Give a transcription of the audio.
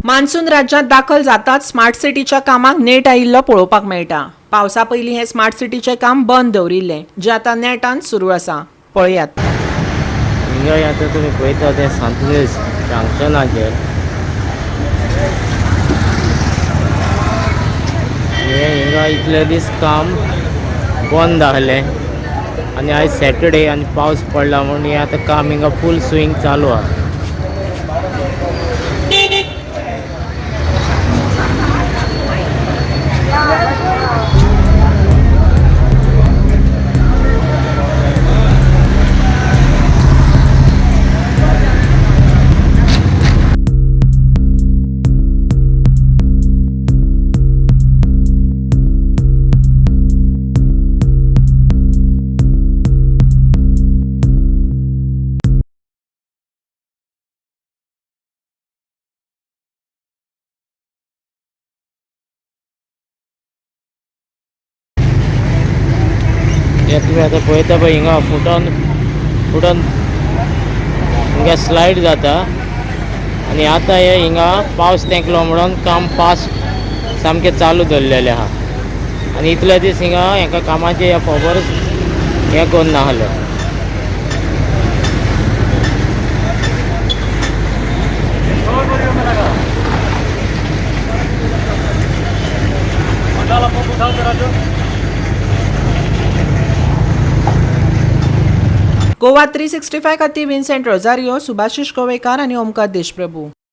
Monsoon राज्यांत दाखल जाताच स्मार्ट सिटीच्या कामाक नेट आयिल्लो पळोवपाक मेळटा. पावसा पयलीं हें स्मार्ट सिटीचें काम बंद दवरिल्लें, जें आतां नेटान सुरू आसा. पळयात. हिंगा आतां तुमी पळयता तें सांतनेज जंक्शनाचेर हें हिंगा इतले दीस काम बंद आहलें आनी आयज सॅटर्डे आनी पावस पडला म्हूण हें आतां काम हिंगा फूल स्विंग चालू आहा. हे तुमी आतां पळयता पळय हिंगा फुटोन फुटोन हिंगा स्लायड जाता आनी आतां हे हिंगा पावस तेंकलो म्हणून काम फास्ट सामकें चालू दवरलेलें आहा. आनी इतले दीस हिंगा हेका कामाचें हें खबरच हें करून नासलें. गोवा 365 खातीर विन्सेंट रोजारियो, सुभाषिश गोवेकार आनी ओमकार देशप्रभू.